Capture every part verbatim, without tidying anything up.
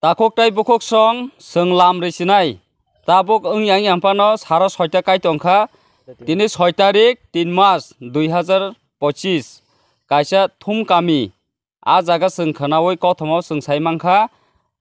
Takhuk tei bukhuk song, chwng lam rwsinai. Tabuk wngya wngya phano saro soita kai tongkha. Tini soi tarik, tin mas, dui hazar pochis, kaisa Thum kami. A jaga chwng khwnaui kothoma chwng sai mankha,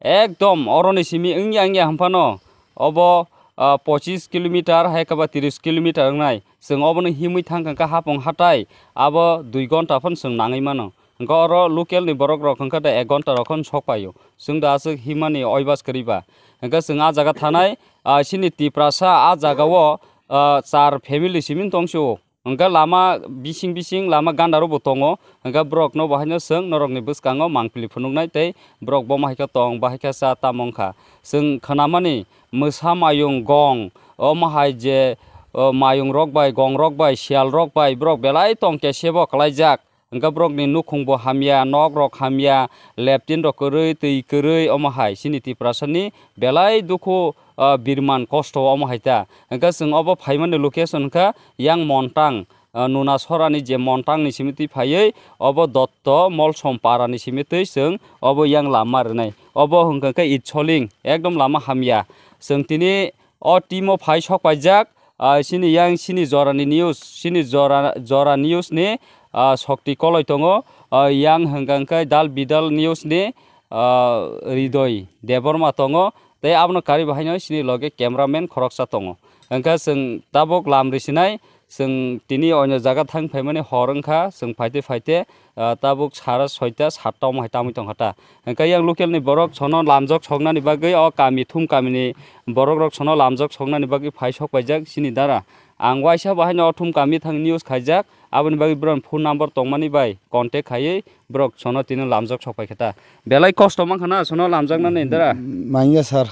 ekdom oroni simi wngya wngya hwnphano obo, ah, pochis kilometer hai khe ba tris kilometer wngnai. Chwng obono himwi thang kha hapung hatai, abo dui gonta phano chwng nangwi mano. Hwnkhe oro local ni borok rok hwnkhe da ek gonta rok phano sok paio. Chwng da aswk himani oibas kwrwi ba. Hwnkhe chwng a jaga thanai, ah, chini Tiprasa a jaga o, ah, char family simi tong sio. Hwnkhe lama bising bising lama ganda rok bo tongo, hwnkhe borok no bo haino chwng norok ni bwskango mangpili phunuknai tei borok bo ma hai khe tong, bo hai khe cha tamo wngkha. Chwng khwnamani mwsa mayung gong, omo hai je, o, mayung rok bai, gong rok bai, siyal rok bai borok belai tong khe sebo kwlaijak. Hwnkhe borok ni nukhung bo hamya, nok rok hamya, leptin rok kwrwi, twi kwrwi, omo hai chini Tiprasa ni belai dukhu, ah, birman kosto omo hai ta. Hwnkhe chwng obo phaimani location wngkha yang Montang, ah, Nuna Sorani je Montang ni simi twi phaiwi obo Dotto Molsom para ni simi twi chwng obo yang lama rwnai. Obo hwnkha khe Itsoling ekdom lama hamya. Chwng tini o team o phai sok paijak, ah, chini yang chini jorani news, chini jora, jora news ni, ah, sokti koloi tongo, ah, yang hwnkha khe Dal Bidal news ni, ah, Ridoi Debbarma tongo. Tei abono karwi bo haino chini loge cameraman khoroksa tongo. Hwnkhe chwng tabuk lam risinai, chwng tini oino jaga thang phaimani hor wngkha, chwng phaite phaite, ah, tabuk sara soita satta omo hai tamwi tongkha ta. Hwnkhe yang local ni borok sono lamjok soknani bagwi o kami Thum kamini borok rok sono lamjok soknani bagwi phai sok paijak chini dara. Ang waisa bo haino o Thum kami thang news khaijak, aboni bagwi borokni phone number tongmani bai contact khaiwi borok sono tini lamjak sok pai khe ta. Belai kosto mankha na sono lamjaknani dara. Manya sir.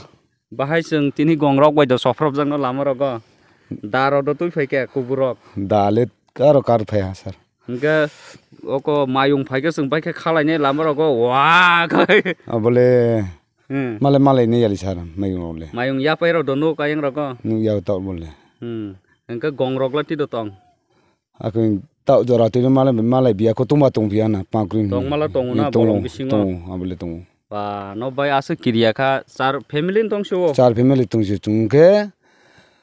Bahai chwng tini gongrok bai do sophrobjakno lama rogo. Da rok do twi phai khe kubur rok. Da le karo kar phai ha sir. Hwnkhe oko mayung phai khe chwng bai khe khalainai lama rogo wa khai. Abole Hmm. Malai malai ne yali sir mayung rok le. Mayung yapai rok do nuk ayang rogo. Nuk ya ta bole. Hmm. Hwnkhe gongrok le twi do tong. Akung tau jora twi malai malai biya ko tungma tong biya na pakri. Tong mala tongo na bolong bisingo. Tongo, abole tongo. Ba, no bai aswk kiriya kha, char family ni tong sio. Char family tong sio chwng khe.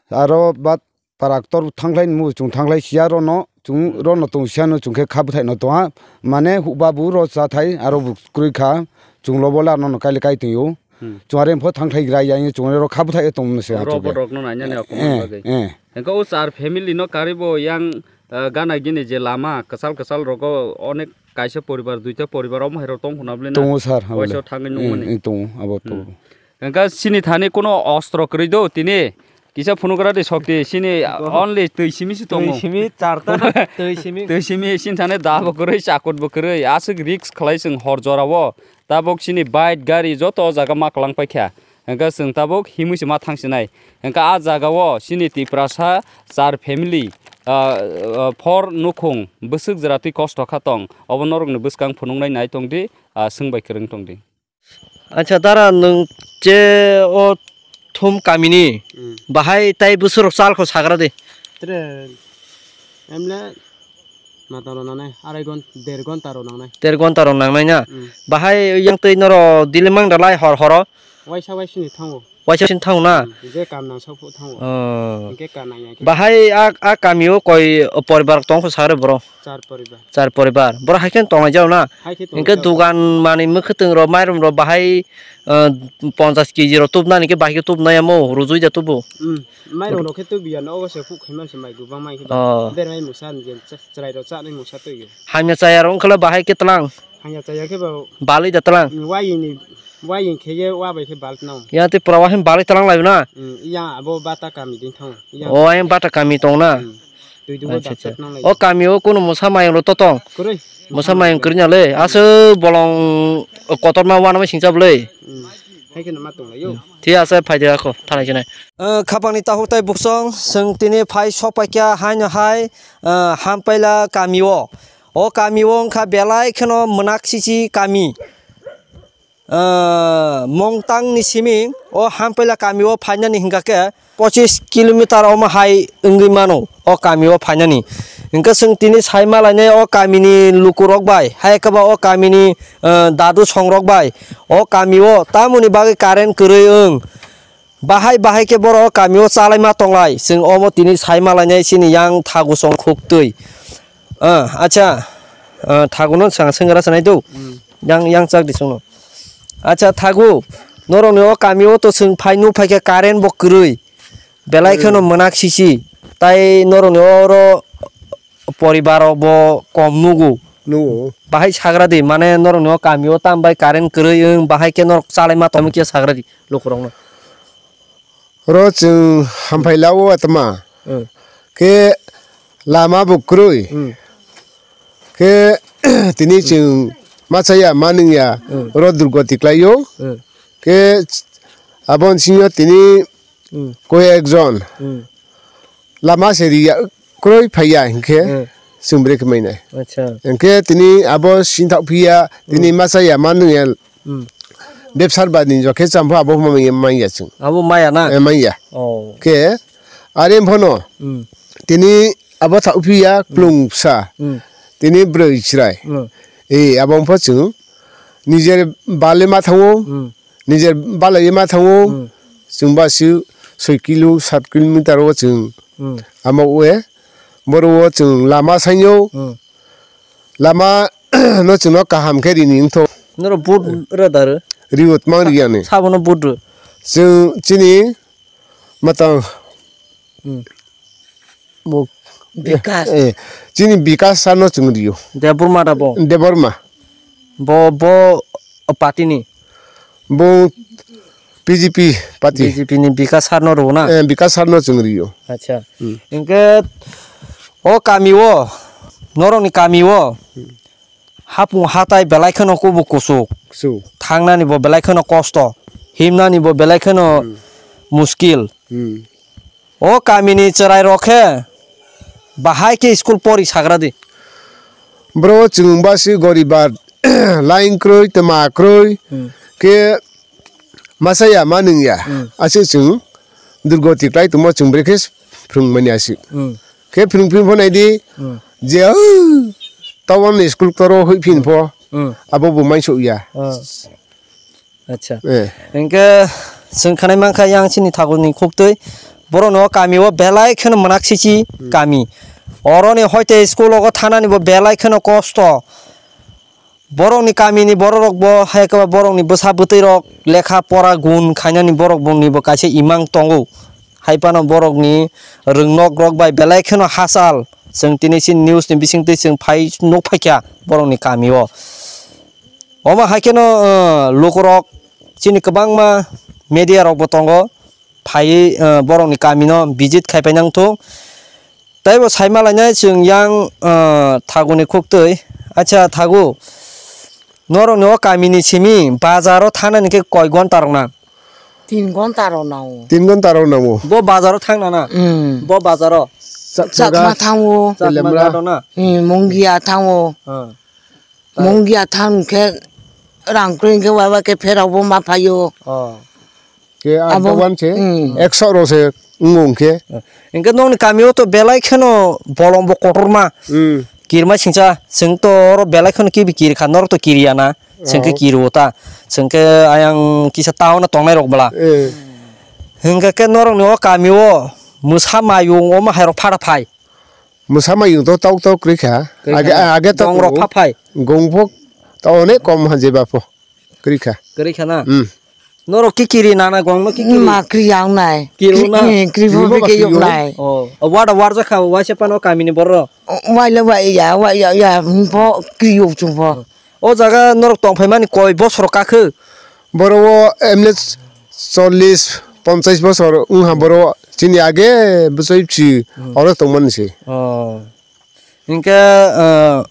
Aro bat parak tor thangkhlai nw chwng thangkhlai sia rono, chwng rono tong sia no chwng khe kha bwthai no tong ha. Mane hukba bu ro cha thai, aro bu kwrwi kha, chwng lobo le ano no kaile kai tong o. Hmm. Chwng are pho thangkhlai gra ya, chwng ro kha bwthai tong mano se ha Ro chwng khe. Borok no nanya ni akhumani Eh, bagwi. Eh. Hwnkhe o char family no karwi bo yang, eh, gana gini je lama kwchal kwchal rogo onek kaisa poribar, duita poribar omo hai rok tong khuna bwle na? Tongo sir, Waisa abole. Thangwi nung mani. Eh, eh, tongo, abo tongo. Hmm. Hwnkhe chini thani kuno ostro kwrwi do tini? Kisa phunugra de sokti, chini only twi simi si tongo. Twi simi charta, twi simi. Twi simi chini thani da bo kwrwi, chakut bo kwrwi. Aswk risk khlai chwng hor jora o. Tabuk chini bike, gari joto jaga ma kwlang paikha. Hwnkhe chwng tabuk himwi se ma thangsinai. Hwnkhe a jaga o chini Tiprasa char family, ah, ah, four nukhung bwswk jora twi kosto kha tong. Obo norokni bwskang phunuknai nai tongdi, ah, swngbai kwrwng tongdi. Acha dara nwng je o Thum kamini Hmm. Bahai tai bwswk rok chal kho sagra de. Tre emle Mataro nangnai, arai gon-, der gonta rok nangnai. Der gonta rok nangnai na? Mm. Bahai yang twi noro dili mang dalai hor horo? Waisa waisini thango. Waisa sin thango na? Mm, je kam nang sokphu thango. Oh. Hingke kam nang ya khe. Bahai a, a kami o koi poribar tong kho sare boro? Char poribar. Char poribar. Boro hai khe tongnai jao na? Hai khe tongnai jao. Hingke dugan mani mwkhwtwng rok, mairum rok bahai, eh, ponchas kg rok tubnani khe bahai khe tubnai amo rujui da tubu? Mm. Mairung rok khe tubiya no, obo se huk khaima se mai gubang mai khe ba. Oh. Bermai musa ni je cha-, chwrai rok chanai musa twi. Hamya chaya rok wngkha le bahai khe tlang. Hamya chaya khe ba. Balwi da tlang. Mm, waying ni, waying khe ye wa bai khe bal tnao. Ya tei pura wa hem balwi tlang lai na. Mm, ya abo bata kami din thang. Ya. Oh, ayang bata kami tong na. Mm. Twi dugo Acha, acha. Bapset nang lai. O kami o kunu musa mayung rok to tong. Kwrwi. Musa mayung kwrwi na le. Aso bolong kotor ma wana ma singcha bwlwi. Mm. Hai khe no ma tong lai yo. Thik ase, phai de akho, thanai chinai. Eh, khapangni takhuk tai buksong, chwng tini phai sok paikha haino hai, eh, Hampaila kami o. O kami o wngkha belai kheno mwnak sisi kami. Eh, Mongtang ni simi o Hampaila kami o phainani hingka khe pochis kilometer omo hai wngwi mano o kami o phainani. Hwnkhe chwng tini sai malainai o kamini lukurok bai, hai khe ba o kamini, eh, dadu songrok bai, o kamio tamoni bagwi current kwrwi wng, bahai bahai khe borok o kamio chalaima tonglai, chwng omo tini sai malainai chini yang thagu song khuktwi. Ah, acha, ah, thaguno swng-, swnggra sanai do. Hmm. Yang, yang chak di chwngno. Acha, thagu, norokni o kamio to chwng phai nuk phai khe current bo kwrwi. Belai kheno mwnak sisi. Tai norokni oro poribar rok bo kom nugo. Nugo. Bahai sagra di, mane norokni o kamio tam bai current kwrwi wng, bahai khe norok chalaima tongmani khe sagra di lukurokno. Oro chwng hamphai lao atma. Hmm. Khe lama bo kwrwi. Hmm. Khe tini chwng machaya manwngya Hmm. oro durgoti klaio. Hmm. Khe aboni singyo tini Hmm. koi ekjon Hmm. lama se riya, kwrwi phaiya hinkhe Hmm. chwng bwrwi khe mainai. Acha. Hinkhe tini abo singthok phiya, tini Hmm. machaya manwngya Hmm. bebsar ba ni jokhe champo abo manya, manya chwng. Abo maya na? Eh, manya. Oh. Khe are phano Hmm. tini abo thok phiya klung bwsa. Hmm. Tini bwrwi chwrai. Hmm. Eh, abo pho chwng nijer bale ma thango. Hmm. Nijer balai ma thango. Hmm. Chwng ba si soi kilo, sat kilometer o chwng Hmm. ama ue. Boro o chwng lama sainyo. Hmm. Lama no chwngno kaham khe rini wngtho. Noro vote rw da rw? Riyo, tmang riyani. Sabono vote rw? Chwng chini matang Hmm. bo Bikas. Eh, chini Bikas sano chwng riyo. Debbarma da bo? Debbarma. Bo, bo party ni? Bo B J P party. B J P ni Bikas sar no rw na? Eh, Bikas sar no chwng riyo. Acha. Hmm. Hinkhe o kami o, norokni kami o, hapung hatai belai kheno kubuk kuchuk. Kuchuk. Thangnani bo belai kheno kosto. Himnani bo belai kheno Hmm. muskil. Hmm. O kamini chwrairok khe bahai khe school pori sagra di. Bro, chwng ba si goriba, line kwrwi, twma kwrwi, Hmm. khe masa ya, ma nung ya. Hmm. Aswk chwng durgoti klai tongma chwng bwrwi khe phrwng mani aswk. Hmm. Khe phrwng phrwng pho nai di, Hmm. je, "Au, tabok ni school toro hoi phin pho." Hmm. Abo bo mansuk ya. Ah. Acha. Eh. Hinkhe chwng khanai mankha yang chini thakurni khuktwi. Borokno kami o belai kheno mwnak sisi Hmm. kami. Oroni hoite school ogo thanani bo belai kheno kosto. Borokni kamini bororok bo hai khe ba borokni bwsa bwtwi rok lekha pora gun khainani borok bongni bo kaisa imang tongo. Hai phano borokni rwngnok rok bai belai kheno hachal. Chwng tini chini news ni bisingtwi chwng phai nuk phaikha borokni kami o. Omo hai kheno, uh, lukurok chini kwbangma media rok bo tongo, phaiwi, uh, borokni kamino visit khai painang thung. Taibo sai malainai chwng yang, uh, thaguni khuktwi. Acha thagu, norokni o kamini simi bazaro thanani khe koi gonta rok nang? Tin gonta rok nango. Tin gonta rok nango. Bo bazaro thang nana? Hmm. Bo bazaro? Chak-, Chakma chaga, thango. Chakma Telemra. Jaro na? Hmm, Mungia thango. Ah. Mungia thang khe rang kwrwi khe waiwa khe pherao bo ma phaio. Oh. Khe ang Abo, dogan se mm. Ekso ro se wng wng khe. Hingke nokni kamio to belai kheno bolong bo kotorma. Mm. Kirma singcha, chwng to oro belai kheno kibi kiri kha, norok to kiri ya na. Chwng khe Oh. kiri o ta. Chwng khe ayang kisa town o tongnai rok bwla. Eh. Hingke khe norok ni o kamio mwsa mayung o ma hai rok phara phai. Mwsa mayung to tok tok kwrwi kha. Kwrwi Age, kha na? age to Gong rok kwrwi. Pha phai. Gong pho to onek kom ha jeba pho. Kwrwi kha. Kwrwi kha na? Hmm. Norok ki kiri nana gong no ki kiri? Ma kwrwi ang nai. Kiri na? Kwrwi, eh, kwrwi pho Kwrwi pho bike ba yok kwrwi. Nai. Oh, wada warja kha waisa pano kamini borok. Waila wa ya, wa ya, ya, hmm, pho kwrwi yok chung pho. O jaga norok tong phai mani koi bosor kakhwk? Boro o emne chollish, ponchais bosor wngha boro chini age bwsai bwsi Hmm. oro tongmani se. Oh. Hinkhe, uh,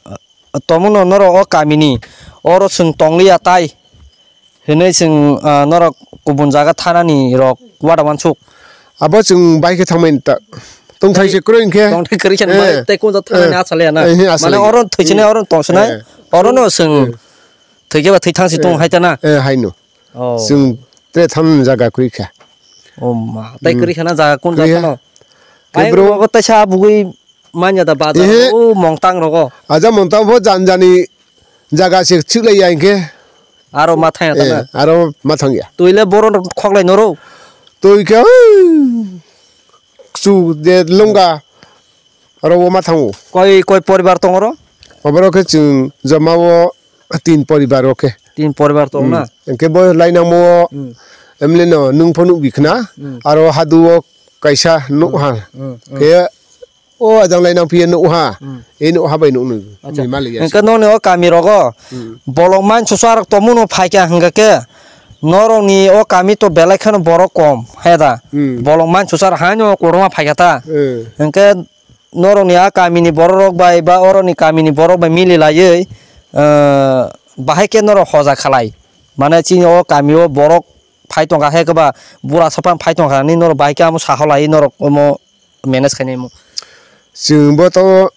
tomono norok o kamini oro chwng tongliya tai hinwi chwng, uh, norok kubun jaga thanani rok wada wansuk. Abo chwng bai khe thangmani ta. Tongthai se kwrwi hinkhe. Tongthai kwrwi khe Eh. Tei kunja thanani Eh. Achale ya na. Eh, achale. Mane oro thwisinai, Eh. Oro tongsinai, Eh. Orono chwng Eh. thwikhe ba thwi thangsi Eh. Tong hai ta na. Eh, haino. Oh. Chwng tre thanani jaga kwrwi kha. Oh ma, tei Hmm. Kwrwi khana jaga kun Kwrwi jaga ha. No? Tei Ayang bro- rogo teisa bugui Manya da bazar Ehe. O mongtang rogo. Aja mongtang bo jan jani jaga se thik lai ya hinkhe. Aro ma thang ya ta Eh, na. Aro ma thang ya. Tui le boro khoklai noro. Tui khe, ui, chu de lunga. Aro o ma thango. Koi, koi poribar tong oro? Oboro khe chwng joma o tin poribar o khe. Tin poribar tong na? Hmm. Hinkhe bo lainangmo Hmm. emle no nung pho nukbi khna. Hmm. Aro hadu o kaisa nuk ha. Hmm, hmm. Khe o ajang lainang phiya nuk ha. Hmm. E nuk ha bai nuk nuk. Acha. Ni malik ya Hinkhe se. Nokni o kami rogo Hmm. bolong mansusa rok tongmano phaikha hinkha khe norokni o kami to belai kheno borok kom he da. Hmm. Bolong mansusa rok haino kwbangma phaikha ta. Hmm. Hinkhe norokni a kamini borok rok bai ba oroni kamini borok bai mili laiwi, ah, bahai khe norok hoja khalai. Mane chini o kami o borok phai tongkha he khe ba bura sapan phai tongkha ni norok bahai khe amo saha lai norok omo manage khainai mo. Chwng bo to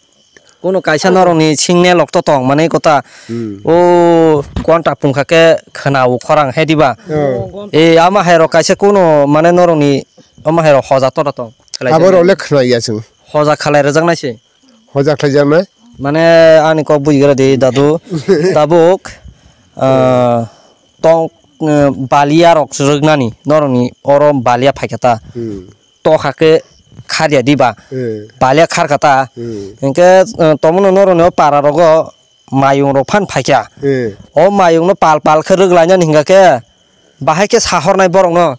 Kuno kaisa norokni singnai lok to tong mane kota Hmm. o konta pungkha khe khna o khorang he diba. Oh. E ama hai rok kaisa kuno mane norokni ama hai rok hoja to tong. Abo rok le khna ya chwng. Hoja khalai rwjaknai se. Hoja khlaijaknai? Mane ani kok bujigra di dadu. Tabuk, ah, tong, ah, balia rok rwknani norokni oro balia phaikha ta. Hmm. Tokha khe kharya diba. Hmm. Balia kharkha ta. Hmm. Hinkhe, ah, tomono norokni o para rogo mayung rok phan phaikha. Hmm. O mayung no pal pal khe rwk lainani hinkha khe bahai khe sahornai borok no.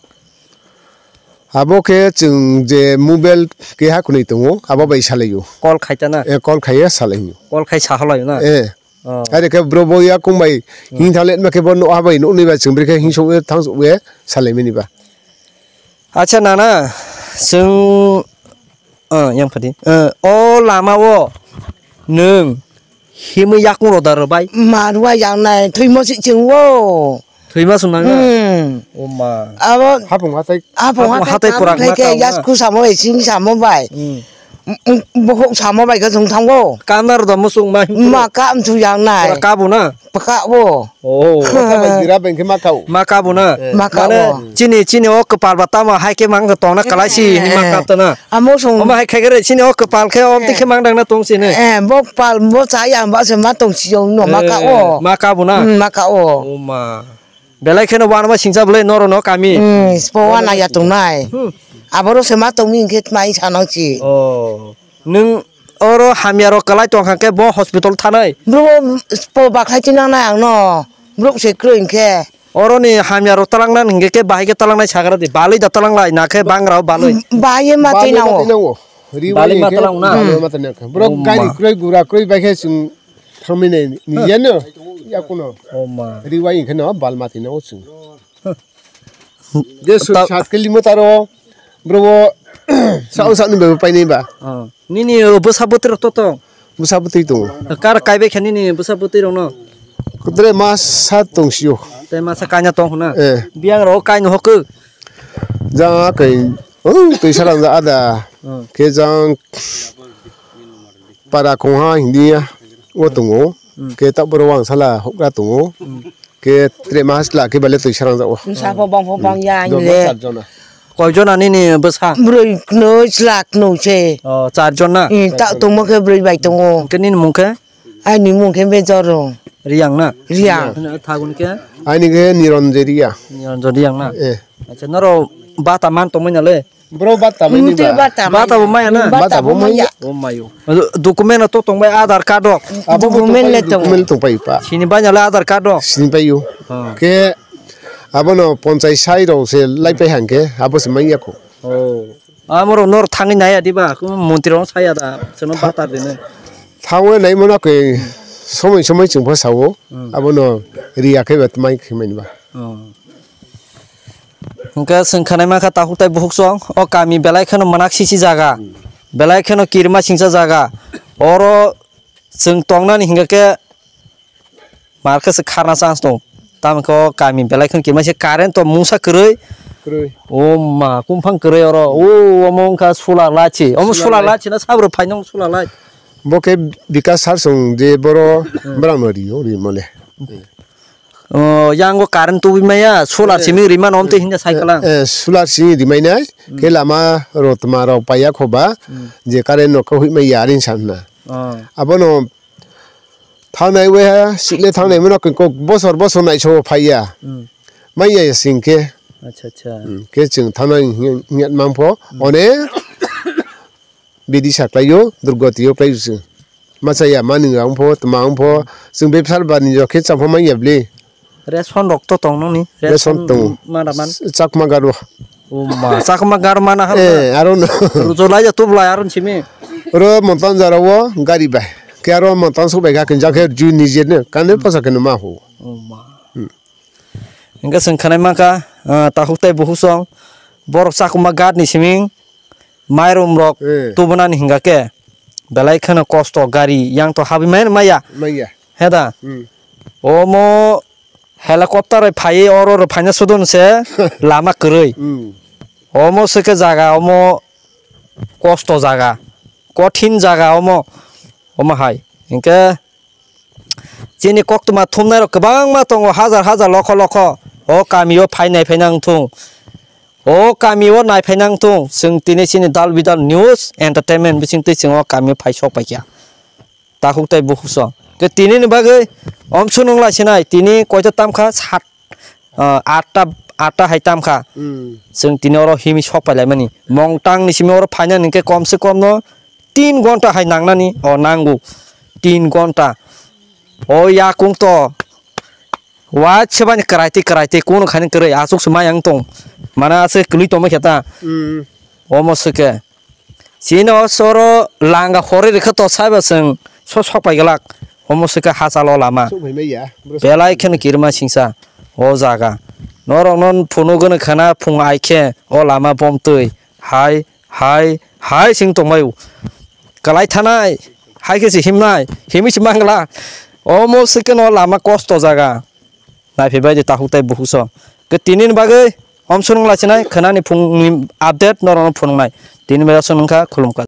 Abo khe chwng je mobile keha kwnwi tongo, abo bai salaio. Call khai ta na? Eh, call khaiya salaio. Call khai saha laio na? Eh. Oh. Are khe bro bo yakung bai Hmm. hing thang letma khe bo no ha bai nuknwi ba chwng bwrwi khe hing sok thang sok we salaimani ba. Acha nana, chwng, ah, yang phadi. Eh, o lama o nwng himwi yakung roda rwbai? Ma rwai yang nai, thwimo si chwng o. Thwima sung nang na? Hmm. O ma. Abo Hapung hatai. Hapung Hapung hatai hatai pura pura ma khe kang yas na. Ku samo bai, sing samo bai. Hmm. M-, m-, bohok samo bai khe thung thango. Kamna rwda musung ma. Ma ka mthu yang nai. Pura kabu na? Paka bo. Oh. Kata bai gira beng khe ma kau. Ma kabu na? Eh. Ma ka Mane bo. Chini, chini o kwpal ba tamo hai khe mang tong na kalai si Eh, ni ma eh. Kap ta na. Amo sung. Omo hai khai khe re chini o kwpal khe om ti khe mang dang na tong si ne. Eh, bo kwpal bo cha ya ba se ma tong si jong no ma ka Eh, o. Ma kabu na? Hmm, ma ka o. O ma. Belai kheno wanama singcha bwlai norokno kami. Hmm, spo wana ya tongnai. Hmm. Aboro se ma tongmi hinkhe mai sanang si. Oh. Nwng oro hamya rok kwlai tongkha khe bo hospital thanai? Bro, spo bakhai tinangnai ang no. Bro se kwrwi hinkhe. Oroni hamya rok talangnani hinkhe khe bahai khe talangnai sagra di. Balwi da talanglai na khe bangra o balwi. Bahai ma Balwi ma tinango. Tinango. Riwi Balwi ma hinkhe talang na? Balwi ma talang kha. Bro Oh gari ma. Kwrwi gura kwrwi bai khe chwng Thangmani ni yano yakuno. Oh ma. Riwai hinkhe no bal mati no chwng. Je Ta- sat kilometer o bro bo sa sa ni bebo painai ba. Oh. Nini bwsa bwtwi rok to tong. Bwsa bwtwi tongo. Kar kaibai khe nini bwsa bwtwi rok no. Kutre mas sa tong sio. Te masa kaina tong huna. Eh. Biang rok kaino hokuk. Jang akai. Oh, twi salang ja ada. Oh. Ke jang Para kongha hindia o tongo. Hmm. Ke taboro wangsala hokra tongo. Hmm. Ke tre mas la ke bale twi sarang jago. Sabo bang pho bang ya Hmm. ni Joma le. Char jona. Koi jona nini bwsa? Broi kno chla kno se. Oh, char jona. Eh, ta tongmo khe broi bai tongo. Ke nini mung khe? Ani mung khe Bejorong. Riang na? Riang. Thagun khe? Ani khe Nironjori Riang. Nironjori Riang na? Eh. Acha, noro bata man tongmani le? Bro bata mai ni Mute ba? Bata mai. Bata bo maya na? Bata bo maya. O mayo. Document to tong bai Aadhaar card rok. Abo bo Document tong le pai, tong. Document tong pai pa. Sini banya le Aadhaar card rok. Sini pai yo. Ha. Ke abono ponchai sai rok se lai pai hangke abo se manya ko. Oh. Amoro nor thangwi naya diba? Montri rok saya da. Seno bata dene. Thango nai mona ke somoi somoi chwng pha sao. Hmm. Abono riya khe ba mai khe mai ba. Oh. Hwnkhe chwng khwnai mankha takhuk tai bukhuk song, o kami belai kheno mwnak sisi jaga, belai kheno kirima singcha jaga. Oro chwng tongnani hinkhe khe mar khe se kharna chance tongo. Tamokhe o kami belai kheno kirima se current to mungsa kwrwi. Kwrwi. O ma, kumphang kwrwi oro. O, omo wngkha solar light se. Omo solar light se na sabro phaino solar light. Bo khe Bikas sir song je boro Hmm. bwrang no rio, rimole. o, yango current tubui maya, solar Eh. simi rima nom te hinda cycle ang. Eh, solar simi rimai nai, Hmm. ke lama rotma rok paya khoba, Hmm. je current no khe hui maya arin sanna. Oh. Abono thanai we ha, sile thanai mano kok bosor bosor nai so phaya. Hmm. Maya sing ke. Acha, acha. Hmm, ke chwng thanai nge-, nge-, mangpho, Hmm. one bidi saklaio, durgotio klaio se. Machaya mani wngpho, tma wngpho, chwng bebsar bani jokhe chapha manya bli. Ration rok to tong noni? Ration Ration tongo. Mana man? Chakma garo. O ma, chakma garo mana ha? Eh, aro no. Rujo lai ja tub lai aro simi. Ro montan jara wo gari bai. Ke aro montan sok bai ga kinja khe ju nije ne, kane Hmm. pasa khe no ma ho. O ma. Hmm. Hingke chwng khanai mankha, ah, takhuk tei bukhuk song, borok chakma ghat ni siming, mairum rok Eh. tubunani hingka khe, belai kheno kosto gari yang to habwi maya. Maya. Heda. Hmm. Omo helicopter bai phaiwi oro oro phaina sudon se lama kwrwi. Hmm. Omo se khe jaga omo kosto jaga, kothin jaga omo, omo hai. Hingke chini koktwma thumnairok kwbangma tongo, hajar hajar, lokho lokho. O kamio phai nai phai nang thung. O kamio nai phai nang thung. Chwng tini chini dal bidal news entertainment bising twi chwng o kamio phai sok paikha. Takhuk tei bukhuk song. Ke tini ni bagwi omsonong lai sinai. Tini koita tamkha? Sat, ah, atta, atta hai tamkha. Hmm. Chwng tini oro himwi sok pai laimani. Mongtang ni simi oro phaina hingke kom se kom no tin gonta hai nangnani, o nango tin gonta. O yakung to wa sebani kwrai tei kwrai tei kuno khaini kwrwi aswk se mayang tong. Mana aswk kwlwi tongma khe ta. Hmm. Omo se khe. Chini o soro langa horwi rwkhe to saiba chwng so sok pai glak. Omo se khe hachalo lama. Sok bai maya, bro. Belai kheno kirima singsa o jaga. Norokno phunugwno khana phung ai khe o lama bomtwi. Hai, hai, hai sing tongmai o. Kwlai thanai, hai khe se himnai, himwi se mangla. Omo se khe no lama kosto jaga. Naiphi bai di takhuk tei bukhuk so. Ke tini ni bagwi omsonong lai sinai, khwnani phungni update norokno phunuknai. Tini bai aswk nungkha, khulumkha.